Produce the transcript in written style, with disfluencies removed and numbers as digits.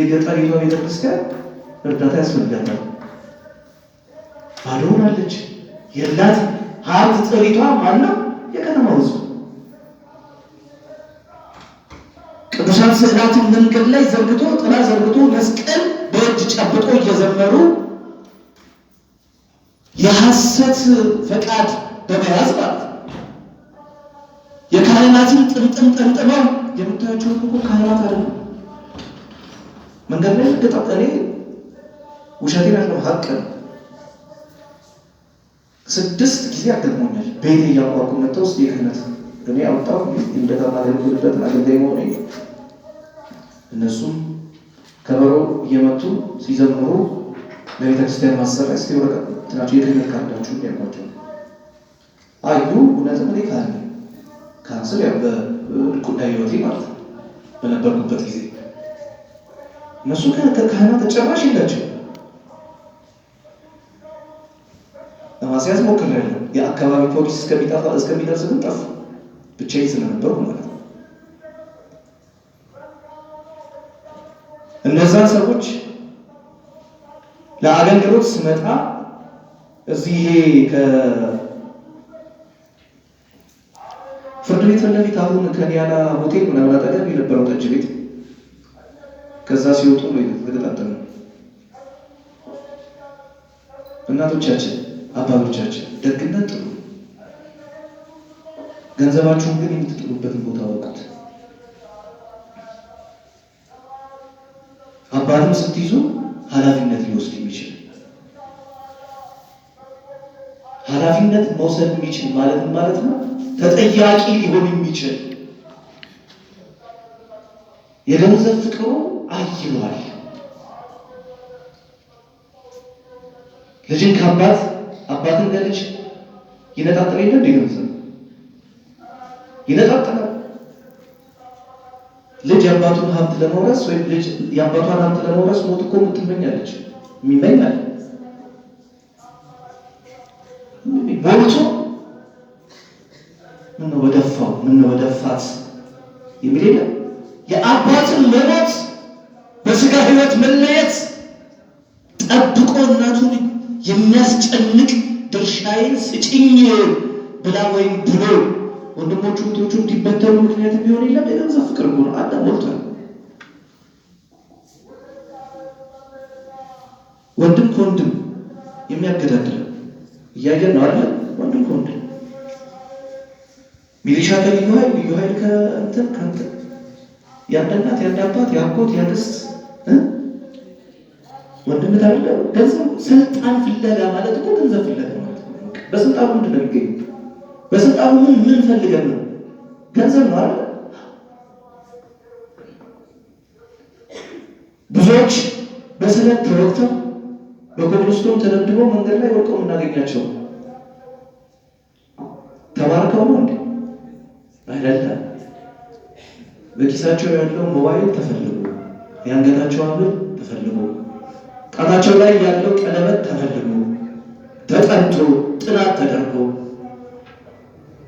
የገጠሪቷ ቤተክርስቲያን እርዳታ ያስፈልጋታል። ባዶ ሆናለች። የላት ሀብት ጥሪቷ ማነው? የከተማው ሕዝብ። ቅዱሳን ስዕላትን መንገድ ላይ ዘርግቶ ጥላ ዘርግቶ መስቀል በእጅ ጨብጦ እየዘመሩ የሐሰት ፈቃድ በመያዝ ማለት ነው። የካህናትን ጥምጥም ጠምጥመው የምታያቸው እኮ ካህናት አይደሉም። መንገድ ላይ ገጠ እኔ ውሸቴን አይደለም ሀቅ ነው። 6 ጊዜ አጋጥሞኛል። ቤቴ እያንኳኩ መጥተው እስኪ የክህነት እኔ አወጣሁ እንደዛ ማገልግልበትን አገልጋይ መሆኔ እነሱም ከበሮ እየመቱ ሲዘምሩ ለቤተ ክርስቲያን ማሰሪያ እስኪ ወረቀት እንትናቸው የክህነት ካርዳችሁ ያልኳቸው አዩ። እውነትም እኔ ካህን ነኝ። ካህን ስል ያው በድቁና ሕይወቴ ማለት ነው በነበርኩበት ጊዜ እነሱ ከካህናት ጭራሽ የላቸው። ለማስያዝ ሞክሬያለሁ። የአካባቢ ፖሊስ እስከሚደርስ ግን ጠፉ። ብቻዬን ስለነበርኩ ማለት ነው። እነዛ ሰዎች ለአገልግሎት ስመጣ እዚህ ከፍርድ ቤት ፊት ለፊት አሁን ከኒያላ ሆቴል ምናምን አጠገብ የነበረው ጠጅ ቤት ከዛ ሲወጡ ነው የተገጣጠመው። እናቶቻችን አባቶቻችን ደግነት ጥሩ፣ ገንዘባችሁን ግን የምትጥሉበትን ቦታ አወቁት። አባትም ስትይዙ ኃላፊነት ሊወስድ የሚችል ኃላፊነት መውሰድ የሚችል ማለት ማለት ነው ተጠያቂ ሊሆን የሚችል የገንዘብ ፍቅሩ አይሏል። ልጅን ከአባት አባትን ከልጅ ይነጣጥል የለ እንደ ገንዘብ ይነጣጥላል። ልጅ የአባቱን ሀብት ለመውረስ ወይም ልጅ የአባቷን ሀብት ለመውረስ ሞት እኮ ትመኛለች፣ የሚመኛል ሞልቶ ምነው በደፋው ምነው በደፋት የሚል የለም። የአባትን መሞት በስጋ ሕይወት መለየት ጠብቆ እናቱን የሚያስጨንቅ ድርሻዬን ስጭኝ ብላ ወይም ብሎ ወንድሞቹ እህቶቹ እንዲበተኑ ምክንያት የሚሆን የለም። የገንዘብ ፍቅር እኮ ነው። አለ ሞልቷል። ወንድም ከወንድም የሚያገዳድለው እያየን ነው አይደል? ወንድም ከወንድም ሚሊሻ ከልዩ ኃይል፣ ልዩ ኃይል ከእንትን ከእንትን የአንድ እናት የአንድ አባት የአጎት የአክስት ወንድም ታዲያ ገንዘብ ስልጣን ፍለጋ ማለት እኮ ገንዘብ ፍለጋ ማለት ነው። በስልጣኑ ምንድን ነው የሚገኘው? በስልጣኑ ምን ምን ፈልገን ነው? ገንዘብ ነው አይደል? ብዙዎች በስለት ተወግተው በኮብልስቶን ተደብድበው መንገድ ላይ ወድቀው የምናገኛቸው ተባርከው ነው እንዴ? አይደለም። በኪሳቸው ያለው ሞባይል ተፈልጎ፣ የአንገታቸው ሐብል ተፈልጎ፣ ጣታቸው ላይ ያለው ቀለበት ተፈልጎ ተጠንቶ ጥናት ተደርጎ